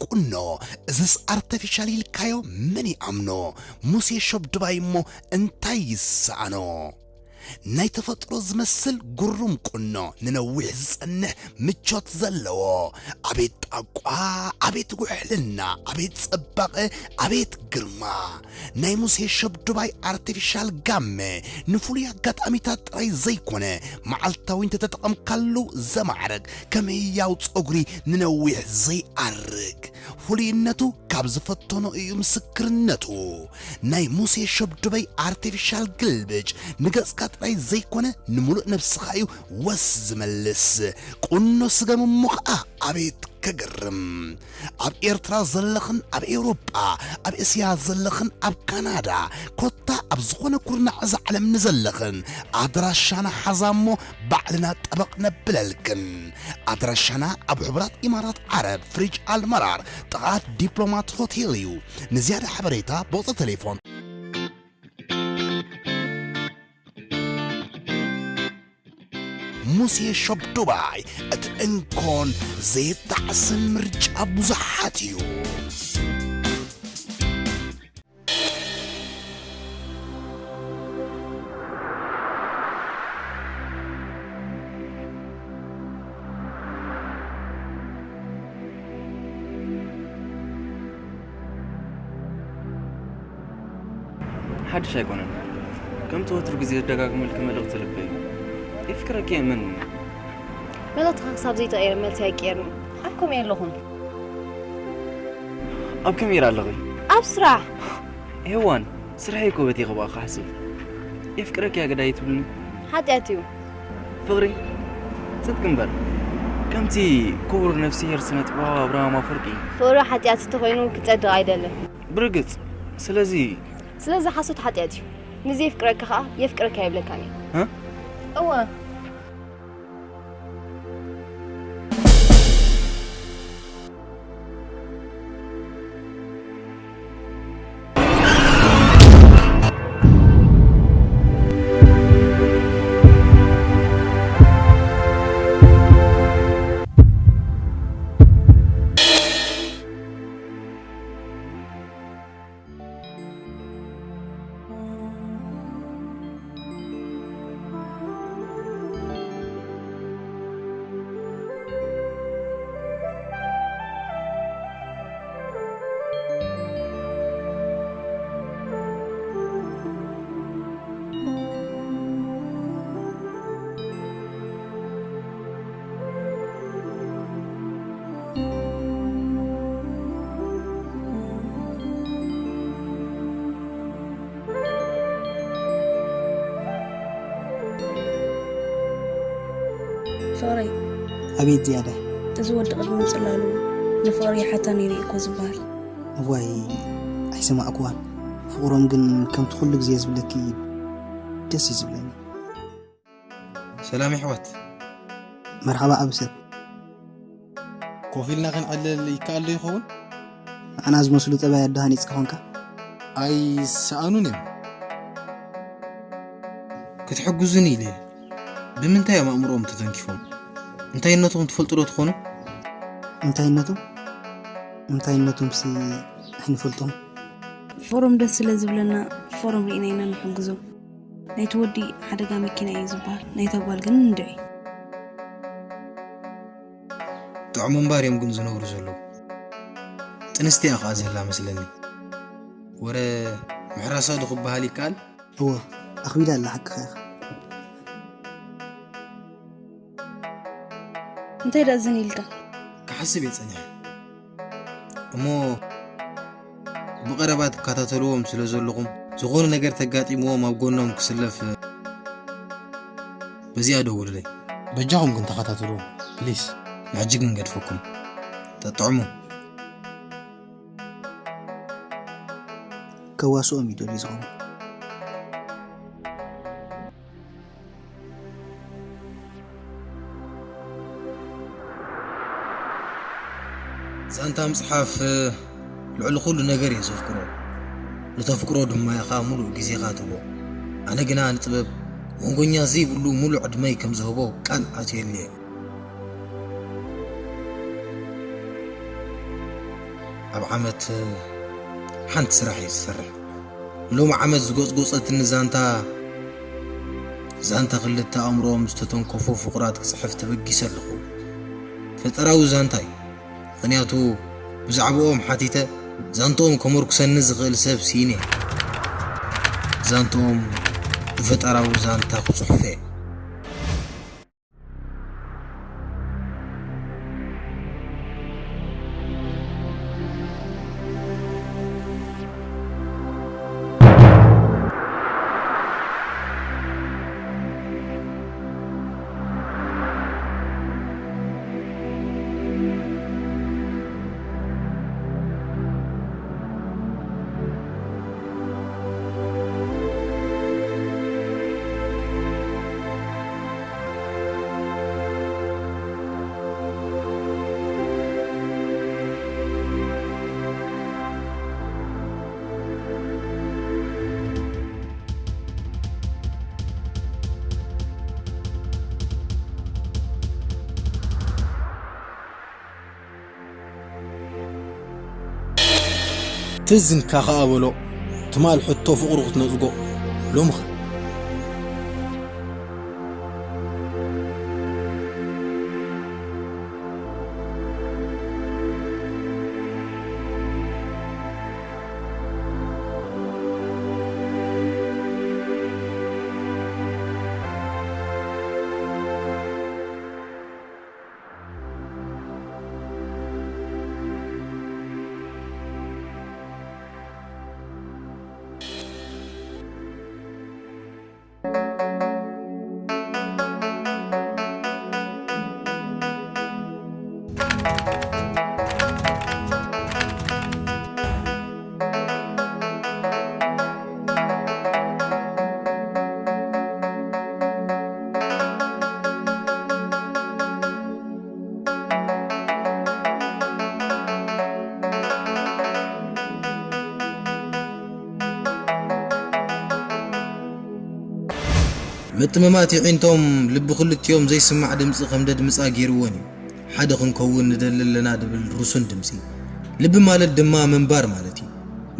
ቁኖ፣ እዝስ ኣርተፊሻል ኢልካዮ መን ይኣምኖ? ሙሴ ሾብ ድባይ እሞ እንታይ ይሰኣኖ? ናይ ተፈጥሮ ዝመስል ግሩም ቁኖ፣ ንነዊሕ ዝጸንሕ ምቾት ዘለዎ። ኣቤት ጣቋ፣ ኣቤት ውሕልና፣ ኣቤት ጽባቐ፣ ኣቤት ግርማ። ናይ ሙሴ ሸብ ዱባይ ኣርቲፊሻል ጋመ ንፍሉይ ኣጋጣሚታት ጥራይ ዘይኮነ፣ መዓልታዊ እንተተጠቐምካሉ ዘማዕርግ፣ ከም ህያው ጸጉሪ ንነዊሕ ዘይኣርግ። ፍሉይነቱ ካብ ዝፈተኖ እዩ ምስክርነቱ። ናይ ሙሴ ሸብ ዱባይ ኣርቲፊሻል ግልብጭ ንገጽካ ጥራይ ዘይኮነ፣ ንምሉእ ነብስኻ እዩ ወስ ዝመልስ። ቁኖ ስገም እሞ ኸኣ ኣቤት ከገርም! ኣብ ኤርትራ ዘለኽን ኣብ ኤውሮጳ፣ ኣብ እስያ ዘለኽን ኣብ ካናዳ፣ ኮታ ኣብ ዝኾነ ኩርናዕ እዛ ዓለም ንዘለኽን፣ ኣድራሻና ሓዛ እሞ ባዕልና ጠበቕ ነብለልክን። ኣድራሻና ኣብ ሕቡራት ኢማራት ዓረብ፣ ፍሪጅ ኣልመራር፣ ጥቓ ዲፕሎማት ሆቴል እዩ። ንዝያዳ ሓበሬታ ብቑጽሪ ቴሌፎን። ሙሴ ሾፕ ዱባይ፣ እቲ እንኮን ዘይጣዕስን ምርጫ ብዙሓት እዩ። ሓድሽ ኣይኮነን። ከምቲ ወትሩ ግዜ ዝደጋግመልኪ መልእኽቲ ልበይ እዩ። የፍቅረኪ እየ፣ መን? መልእኽትኻ ክሳብ ዘይተቐየረ መልሲ ኣይቀየርን'ዩ። ኣብ ከምኡ እየ ኣለኹ። ኣብ ከመይ ኢራ ኣለኺ? ኣብ ስራሕ። ሄዋን፣ ስራሐይ እኮ በቲኸ ብኣኻ ሓሲብ። የፍቅረኪ እየ ግዳ ኣይትብልኒ። ሓጢኣት እዩ። ፍቕሪ ጽድቂ እምበር። ከምቲ ክቡር ነፍስሄር ስነ ጥበባዊ ኣብርሃም ኣፈወርቂ። ፍቕሪ ሓጢኣት እንተኾይኑ ክጸድቕ ኣይደልን። ብርግጽ። ስለዚ ስለዚ ሓሶት ሓጢኣት እዩ። ንዘየፍቅረካ ኸኣ የፍቅረካ ኣይብለካን እየ። እ? እወ። ፍቕረይ። ኣቤት ዝያዳይ። እዚ ወዲ ቅድሚ ምጽላሉ ንፍቕሪ ይሓታ ነይሩ እዩ እኮ ዝበሃል። እዋይ፣ ኣይሰማዕኩዋን። ፍቕሮም ግን ከምቲ ኩሉ ግዜ ዝብለኪ ደስ እዩ ዝብለኒ። ሰላም የሕዋት። መርሓባ ዓቢ ሰብ። ኮፍ ኢልና ክንዕልል ይከኣል ዶ ይኸውን? ንዓና ዝመስሉ ጠባያት ዶ ሃኒጽካ ኾንካ? ኣይሰኣኑን እዮም። ክትሕግዙኒ ኢለ እየ። ብምንታይ እዮም ኣእምሮኦም ተተንኪፎም? እንታይነቶም ትፈልጡ ዶ ትኾኑ? እንታይነቶም? እንታይነቶምሲ ኣይንፈልጦም። ፎረም ደስ ስለ ዝብለና ፎረም ርኢና ኢና ንሕግዞም። ናይቲ ወዲ ሓደጋ መኪና እዩ ዝበሃል፣ ናይታ ጓል ግን እንድዒ። ጥዑም እምበር እዮም ግን ዝነብሩ ዘለዉ። ጥንስቲ እያ ኸኣ ዘላ መስለኒ። ወረ ምሕራሳ ዶ ክበሃል ይከኣል? እወ፣ ኣኽቢዳ ኣላ፣ ሓቅኻ ኢኻ። እንታይ ደኣ ዝን ኢልካ? ክሓስብ እየ ጸኒሐ። እሞ ብቐረባ ትከታተልዎም ስለ ዘለኹም፣ ዝኾነ ነገር ተጋጢምዎም ኣብ ጎኖም ክስለፍ በዚኣ ደውሉለይ። በጃኹም ግን ተኸታተልዎም ፕሊስ። ንሕጂ ግን ገድፈኩም። ጠጥዕሙ። ከዋስኦም ይደልዩ ዝኸውን። ዛንታ ምጽሓፍ ልዕሊ ኩሉ ነገር እየ ዘፍቅሮ። ንተፍቅሮ ድማ ኢኻ ምሉእ ግዜኻ ትህቦ። ኣነ ግና ንጥበብ መንጎኛ ዘይብሉ ምሉእ ዕድመይ ከም ዝህቦ ቃል ኣትየሉ እየ። ኣብ ዓመት ሓንቲ ስራሕ እየ ዝሰርሕ። ሎም ዓመት ዝጎጽጎጸትኒ ዛንታ፣ ዛንታ ክልተ ኣእምሮኦም ዝተተንከፉ ፍቑራት ክጽሕፍ ተበጊሰ ኣለኹ። ፈጠራዊ ዛንታ እዩ። ምኽንያቱ ብዛዕባኦም ሓቲተ ዛንትኦም ከመርኩሰኒ ዝኽእል ሰብ ስኢነ። ዛንትኦም ብፈጠራዊ ዛንታ ክጽሕፈ። ትዝ እንካ ኸኣ በሎ፣ ትማል ሕቶ ፍቕሩ ክትነጽጎ፣ ሎምኸ? ምጥምማት የዒንቶም ልቢ ክልቲኦም ዘይስማዕ ድምፂ ከም ደድምፃ ገይርዎን እዩ። ሓደ ክንከውን ንደሊ ኣለና ድብል ርሱን ድምፂ። ልቢ ማለት ድማ ምንባር ማለት እዩ።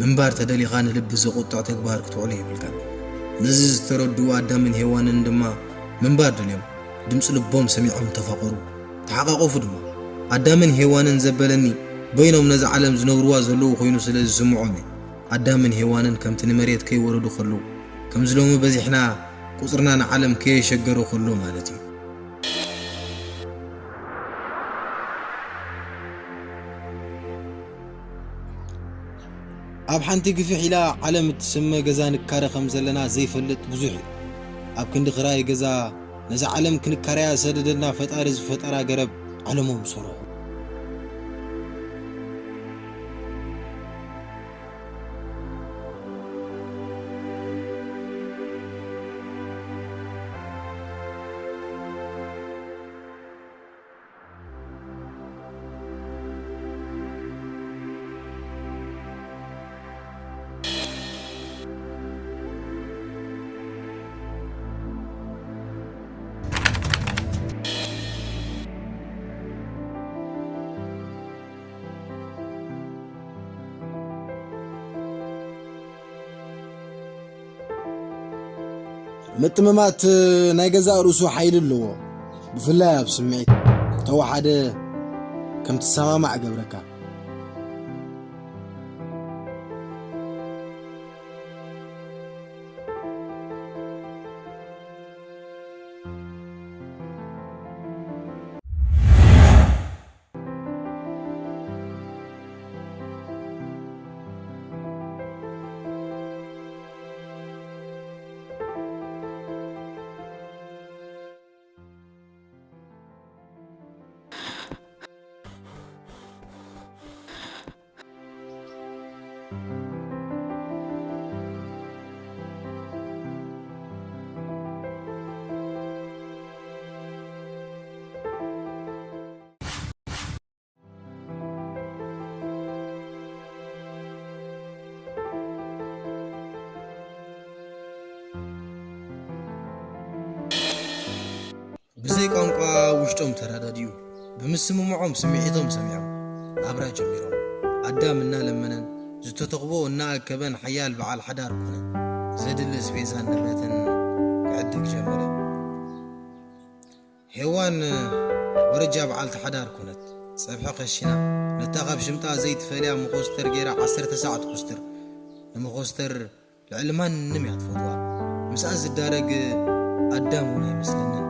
ምንባር ተደሊኻ ንልቢ ዘቑጥዕ ተግባር ክትውዕሎ የብልካን። ነዚ ዝተረድኡ ኣዳምን ሄዋንን ድማ ምንባር ደልዮም ድምፂ ልቦም ሰሚዖም ተፋቐሩ፣ ተሓቓቐፉ ድማ። ኣዳምን ሄዋንን ዘበለኒ በይኖም ነዛ ዓለም ዝነብርዋ ዘለዉ ኮይኑ ስለ ዝስምዖም እዩ። ኣዳምን ሄዋንን ከምቲ ንመሬት ከይወረዱ ከለዉ ከምዚ ሎሚ በዚሕና ቁጽርና ንዓለም ከየሸገሮ ከሎ ማለት እዩ። ኣብ ሓንቲ ግፍሕ ኢላ ዓለም እትስመ ገዛ ንካረ ከም ዘለና ዘይፈልጥ ብዙሕ እዩ። ኣብ ክንዲ ክራይ ገዛ ነዛ ዓለም ክንካረያ ዝሰደደና ፈጣሪ ዝፈጠራ ገረብ ዓለሞም ሰርሑ። ምጥምማት ናይ ገዛእ ርእሱ ሓይሊ ኣለዎ። ብፍላይ ኣብ ስምዒት ተወሓደ ከም ትሰማማዕ እገብረካ። ብዘይ ቋንቋ ውሽጦም ተረዳዲኡ፣ ብምስምምዖም ስምዒቶም ሰሚዖም ናብራ ጀሚሮም። ኣዳም እናለመነን ዝተተኽቦ እናኣከበን ሓያል በዓል ሓዳር ኮነ። ዘድሊ ኣስቤዛን ንብረትን ክዕድግ ጀመረ። ሄዋን ወረጃ በዓልቲ ሓዳር ኮነት። ጸብሒ ከሺና፣ ነታ ካብ ሽምጣ ዘይትፈልያ መኾስተር ገይራ ዓሰርተ ሰዓት ኮስተር። ንመኾስተር ልዕሊ ማንም እያ ትፈትዋ። ምስኣ ዝዳረግ ኣዳም እውን ኣይመስለንን።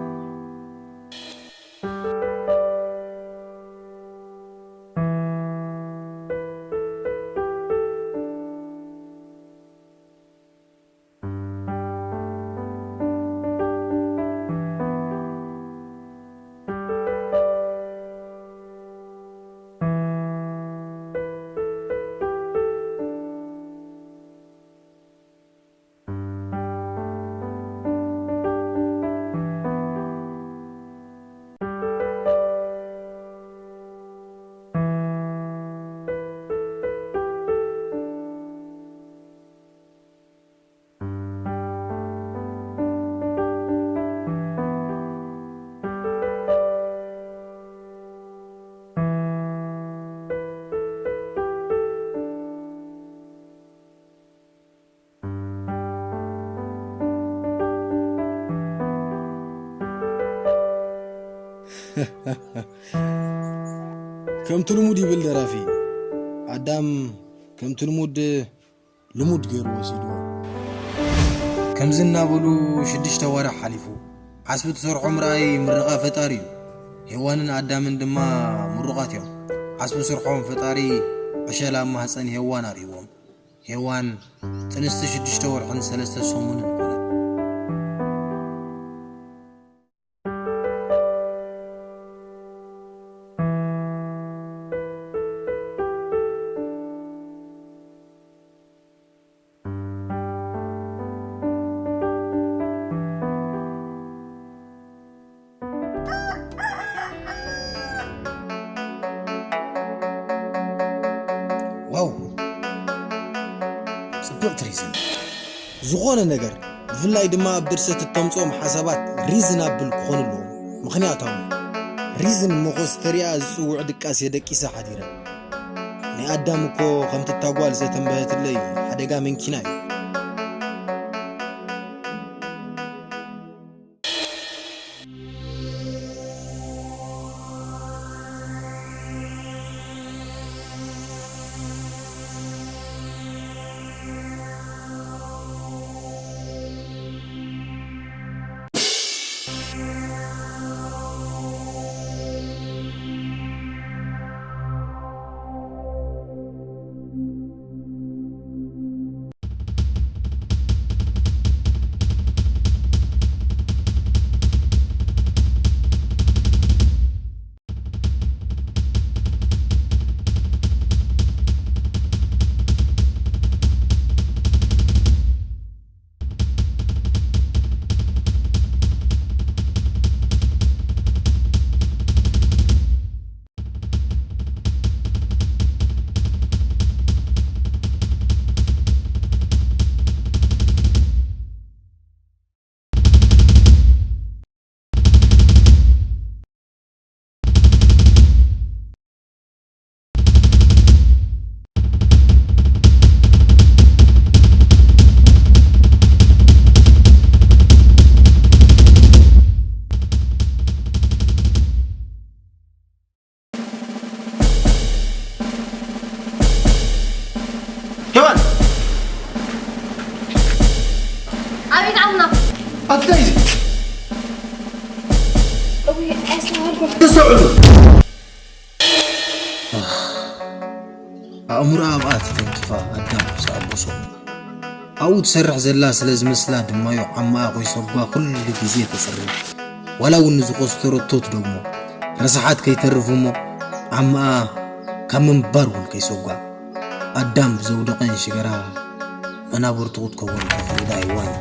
ከምቲ ልሙድ ይብል ደራፊ፣ ኣዳም ከምቲ ልሙድ ልሙድ ገይሩ ወሲድዎ። ከምዚ እናበሉ ሽዱሽተ ወርሕ ሓሊፉ። ዓስቢ ትሰርሖ ምርኣይ ምርቓ ፈጣሪ እዩ። ሄዋንን ኣዳምን ድማ ምሩቓት እዮም። ዓስቢ ስርሖም ፈጣሪ ዕሸል ኣብ ማህፀን ሄዋን ኣርእይዎም። ሄዋን ጥንስቲ ሽዱሽተ ወርሕን ሰለስተ ሰሙንን ኮነት። ዋው! ጽብቕቲ ሪዝን። ዝኾነ ነገር፣ ብፍላይ ድማ ኣብ ድርሰት እተምጽኦም ሓሳባት ሪዝናብል ክኾኑ ኣለዎም። ምኽንያታዊ። ሪዝን መኾስተሪኣ ዝጽውዕ ድቃስ እየ ደቂሰ ሓዲረ። ናይ ኣዳም እኮ ከምቲ እታ ጓል ዘተንበሀትለይ ሓደጋ መንኪና እዩ። ሄዋን! ኣቤት ዓምና! ኣትታይ እዚ? እውይ፣ ኣስተውዓልኩ። ተስተውዕሉ! ኣእምሮኣ ኣብኣ ተተንኪፋ ኣዳም ምስ ኣበሶ። ኣብኡ ትሰርሕ ዘላ ስለ ዝመስላ ድማዮ ዓማኣ ኮይሰጓ ኩሉ ግዜ ተጽሪ። ዋላ እውን ንዝኾስተረቶ ትደግሞ። ረሳሓት ከይተርፍ እሞ ዓማኣ ካብ ምንባር እውን ከይሰጓ። ኣዳም ብዘውደቐን ሽገራ መናብርቱ ክትከውን ተፈሪዳ ሄዋን።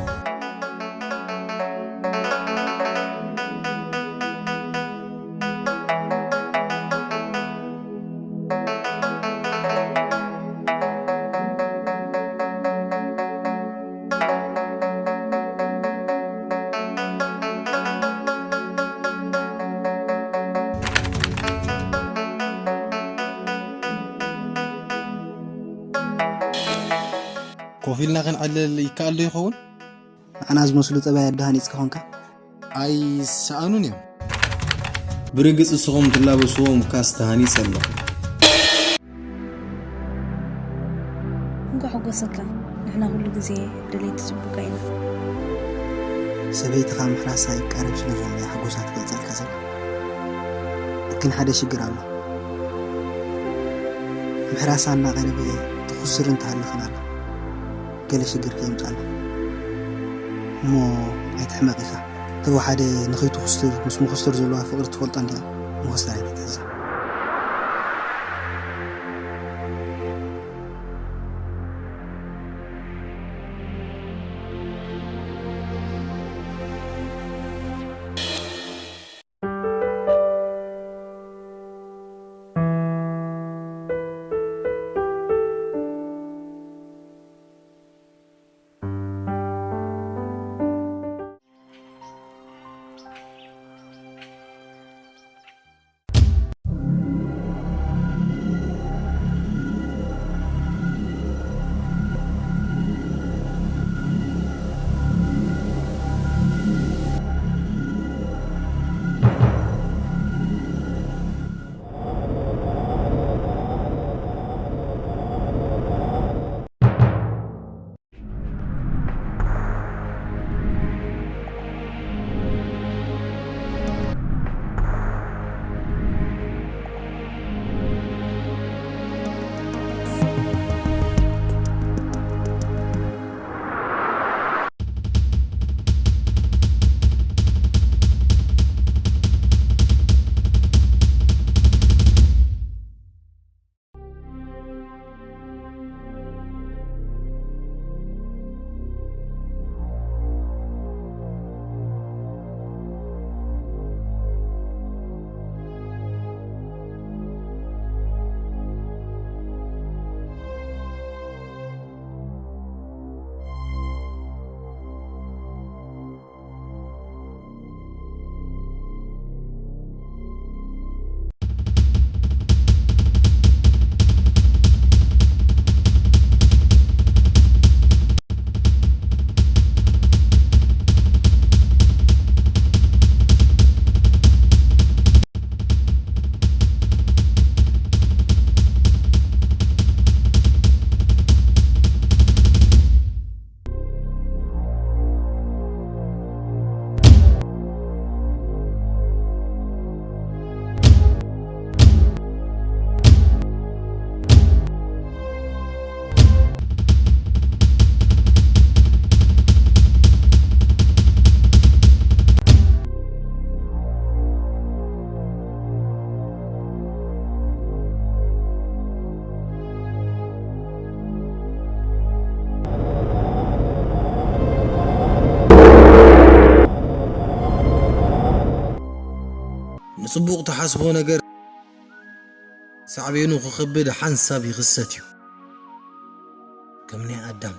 ኮፍ ኢልና ክንዕልል ይከኣል ዶ ይኸውን? ንዓና ዝመስሉ ጠባያት ዶ ሃኒጽካ ኾንካ? ኣይሰኣኑን እዮም። ብርግጽ ንስኹም ትላበስዎም ካስ ተሃኒጸ ኣለኹ። እንኳዕ ሓጎሰካ። ንሕና ኩሉ ግዜ ደለይቲ ጽቡቅ ኢና። ሰበይትኻ ምሕራሳ ይቃረብ ስለ ዘሎ እያ ሓጎሳ ትገልጸልካ ዘላ። ግን ሓደ ሽግር ኣሎ። ምሕራሳ እናቐረበ ትኹስር እንተሃልኽን ኣላ። ገለ ሽግር ከየምጻና እሞ ኣይትሕመቕ ኢኻ። ተወሓደ ንኸይትኹስር ምስ ምኹስተር ዘለዋ ፍቕሪ ትፈልጦ እንዲያ። ምኹስተር ኣይትትሕዛ። ንጽቡቕ ትሓስቦ ነገር ሳዕቤኑ ክኸብድ ሓንሳብ ይኽሰት እዩ። ከም ናይ ኣዳም።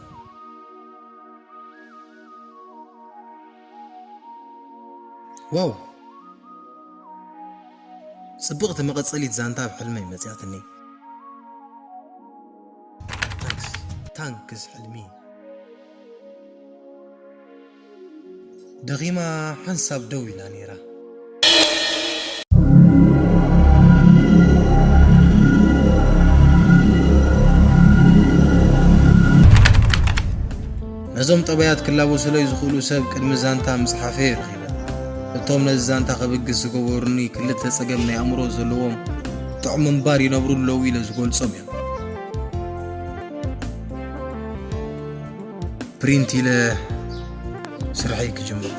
ዋው! ጽብቕቲ መቐጸሊት ዛንታ ኣብ ሕልመይ መጺኣትኒ። ታንክስ፣ ታንክስ ሕልሚ። ደኺማ ሓንሳብ ደው ኢላ ነይራ። ነዞም ጠባያት ክላበሱለይ ዝኽእሉ ሰብ ቅድሚ ዛንታ ምጽሓፈይ ረኺበ። እቶም ነዚ ዛንታ ከብግስ ዝገበሩኒ ክልተ ጸገም ናይ ኣእምሮ ዘለዎም ጥዑም ምንባር ይነብሩ ኣለዉ ኢለ ዝገልጾም እዮም። ፕሪንት ኢለ ስርሐይ ክጅምር።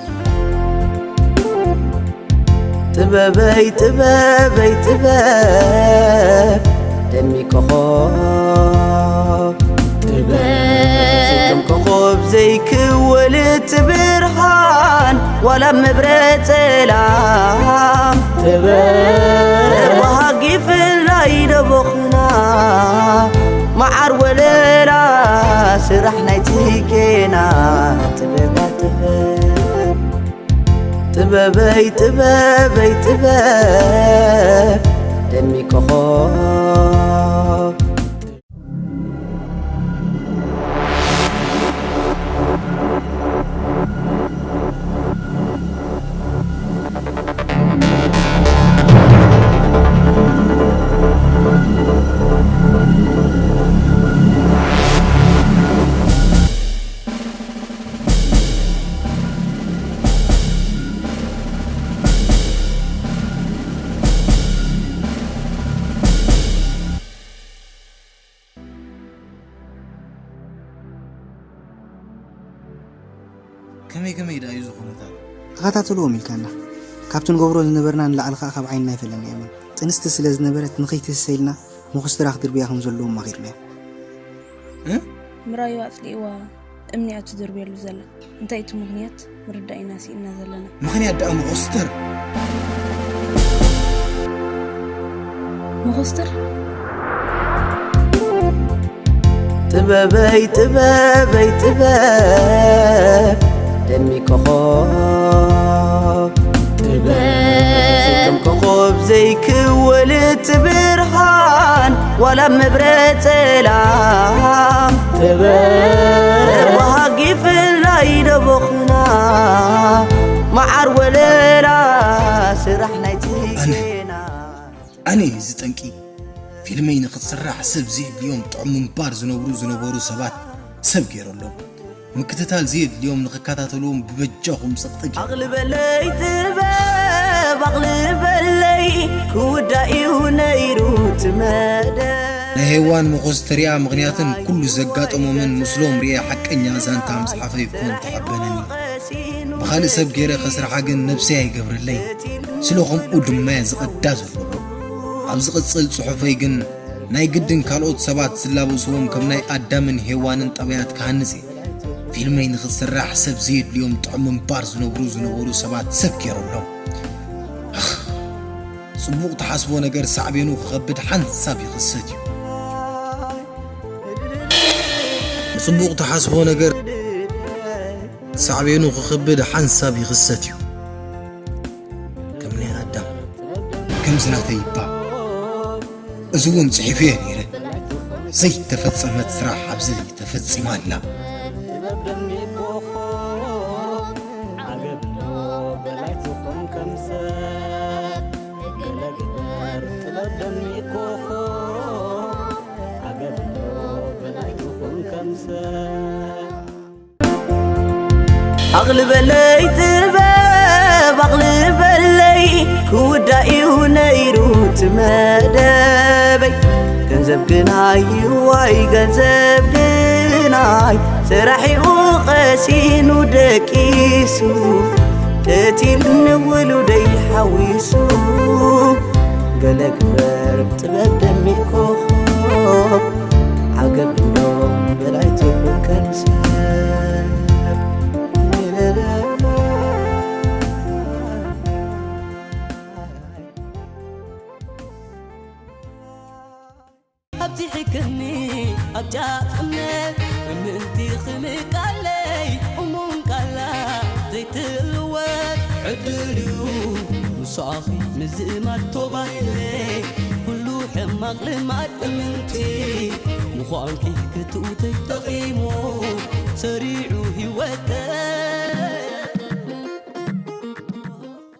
ጥበበይ ጥበበይ ጥበብ ደሚቅ ኮኾብ ጥበብ ዘይከም ኮኾብ ዘይክወልት ብርሃን ዋላ መብረ ጸላም ጥበብ ወሃጊ ፍላይ ደቦኽና መዓር ወለላ ስራሕ ናይ ጽጌና ጥበብ ጥበብ ጥበበይ ጥበበይ ጥበብ ደሚቅ ኮኾብ። ከመይ ከመይ ደኣ እዩ እዚ ኩነታት? ተኸታተልዎም ኢልካና። ካብቲ ንገብሮ ዝነበርና ንላዕሊ ከኣ ካብ ዓይንና ኣይፈለናዮምን። ጥንስቲ ስለ ዝነበረት ንኸይትህሰ ኢልና መኾስተራ ክድርብያ ከም ዘለዎም መኺርናዮም። እ? ምራዩ ኣጽሊእዋ እምኒ እያ ትድርብየሉ ዘላ። እንታይ እቲ ምኽንያት ምርዳእ ኢና ስኢንና ዘለና። ምኽንያት ደኣ መኾስተር። መኾስተር ጥበበይ ጥበበይ ጥበብ ደሚቅ ኮኾብ ጥበብ ከም ኮኾብ ዘይክወልት ብርሃን ዋላ መብረ ጸላም ጥበብ ወሃጊ ፍላይ ደቦኽና መዓር ወለላ ስራሕ ናይ ጽጌና ኣነ እዚ ጠንቂ ፊልመይ ንክትስራሕ ሰብ ዘየድልዮም ጥዑም ምንባር ዝነብሩ ዝነበሩ ሰባት ሰብ ገይረሎም ምክትታል ዘየድልዮም ንክከታተልዎም ብበጃኹም ጸቕጢ ገይረ። ኣቕልበለይ ጥበብ ኣቕልበለይ ክውዳእ እዩ ነይሩ ትመደ ናይ ሄዋን መኾስተርያ ምኽንያትን ኩሉ ዘጋጠሞምን ምስሎም ርየ ሓቀኛ ዛንታ ምስ ሓፈይኮን ተሓበነኒ። ብኻልእ ሰብ ገይረ ከስርሓ ግን ነብሰይ ኣይገብረለይ። ስለ ከምኡ ድማ እየ ዝቐዳ ዘለኹ። ኣብ ዝቕጽል ጽሑፈይ ግን ናይ ግድን ካልኦት ሰባት ዝላበስዎም ከም ናይ ኣዳምን ሄዋንን ጠባያት ክሃንጽ እየ። ፊልመይ ንኽትስራሕ ሰብ ዘየድልዮም ጥዑም ምንባር ዝነብሩ ዝነበሩ ሰባት ሰብ ገይረሎም። ጽቡቕ ትሓስቦ ነገር ሳዕቤኑ ክኸብድ ሓንሳብ ይኽሰት እዩ። ጽቡቕ ትሓስቦ ነገር ሳዕቤኑ ክኸብድ ሓንሳብ ይኽሰት እዩ። ከም ናይ ኣዳም ከምዚ ናተይ ይባ እዚ እውን ጽሒፈዮ ነይረ። ዘይተፈጸመት ስራሕ ኣብዚ ተፈጺማ ኣላ። ኣቕልበለይ ጥበብ ኣቕልበለይ ክውዳእ እዩ ነይሩ ትመደበይ ገንዘብ ግናይ ዋይ ገንዘብ ግናይ ሰራሒኡ ቀሲኑ ደቂሱ ቀቲል ንውሉደይ ሓዊሱ ገለ ግበር ጥበብ ደሚቅ ኮኾብ ዓገብ እንዶ በላይ ትኹን ከም ሰብ ኣብዚሕክኒ ኣብ ጫፍ እምነ እምንቲ ክምቃለይ እሙን ቃላ ዘይትልወጥ ዕድል እዩ ምሳኺ ምዝማድ ቶባይለይ ኩሉ ሕማቕ ልማድ እምንቲ ምዃንኪ ክትውተይ ጠቒሙ ሰሪዑ ህይወተ